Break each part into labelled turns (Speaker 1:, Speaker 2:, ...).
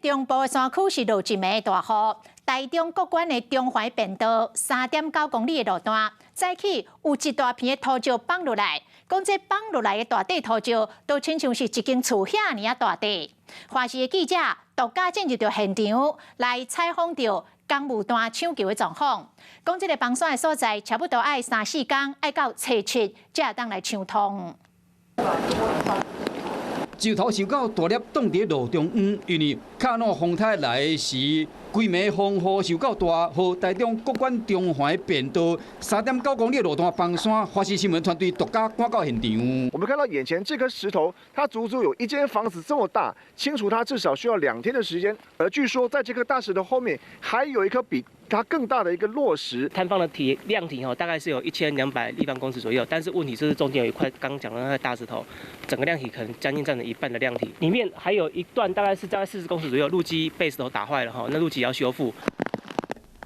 Speaker 1: 中部的山區是落一暝大雨，台中谷關的中環便道3.9公里的路段，早起有一大片的土石崩落來，講這崩落來的大塊土石，都親像是一間厝遐爾仔大塊。華視的記者獨家進入著現場來採訪著工務單搶救的狀況，講這个崩山的所在，差不多愛三四工，愛到初七才會當來搶通。
Speaker 2: 石頭受到大粒擋佇路中央，因為卡努風颱來時，規暝風雨受夠大，予台中谷關中環便道3.9公里的路段崩山，華視新聞團隊獨家趕到現場。
Speaker 3: 我們看到眼前這顆石頭，它足足有一間房子這麼大，清除它至少需要2天的時間。而據說，在這顆大石頭後面，還有一顆比它更大的一個落石。
Speaker 4: 坍方的體量體吼，大概是有1200立方公尺左右，但是問題就是中間有一塊剛講的那塊大石頭，整個量體可能將近佔了一半的量體，裡面還有一段大概40公尺左右，路基被石頭打壞了哈，那路基要修復。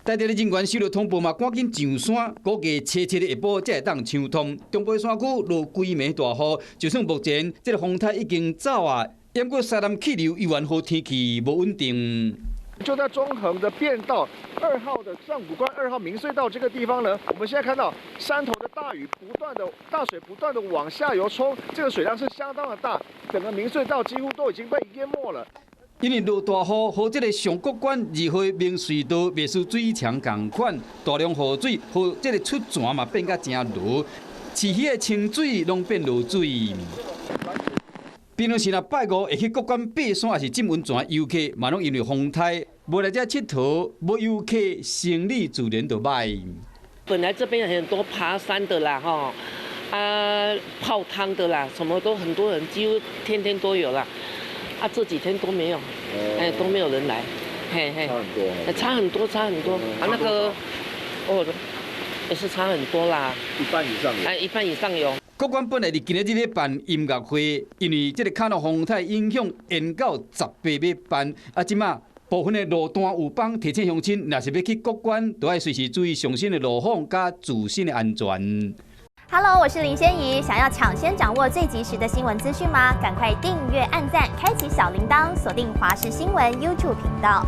Speaker 2: 台電的人員收到通報嘛，趕緊上山，估計初七的下晡才會當搶通。中部山區落規暝大雨，就算目前這个風颱已經走啊，毋過西南氣流依然予天氣無穩定。
Speaker 3: 就在中橫的便道2號的上谷關2號明隧道這個地方呢，我們現在看到山頭的大雨不斷的大水不斷的往下游衝，這個水量是相當的大，整個明隧道幾乎都已經被淹沒了。
Speaker 2: 因為落大雨，予這个上谷關2號明隧道袂輸水牆仝款，大量雨水，予這个出泉嘛變甲誠濁，飼魚的清水攏變濁水。平常時若拜五會去谷關爬山，抑是浸溫泉遊客，嘛攏因為風颱無來遮𨑨迌，無遊客生意自然就䆀。
Speaker 5: 本來這邊很多爬山的啦，吼，啊泡湯的啦，什麼都很多人，幾乎天天都有啦。啊，這幾天都沒有，哎，都沒有人來，嘿嘿，
Speaker 3: 差很多，
Speaker 5: 差很多，差很多。啊，那個，哦，也是差很多啦，
Speaker 3: 一半以上，
Speaker 5: 哎，一半以上有。
Speaker 2: 谷關本來佇今仔日咧辦音樂會，因為這个卡努風颱影響延到18要辦，啊，這馬部分的路段有崩，提醒鄉親，若是欲去谷關，都愛隨時注意上新的路況佮自身的安全。
Speaker 6: Hello，我是林仙怡，想要搶先掌握最及時的新聞資訊嗎？趕快訂閱、按讚、開啟小鈴鐺，鎖定華視新聞 YouTube 頻道。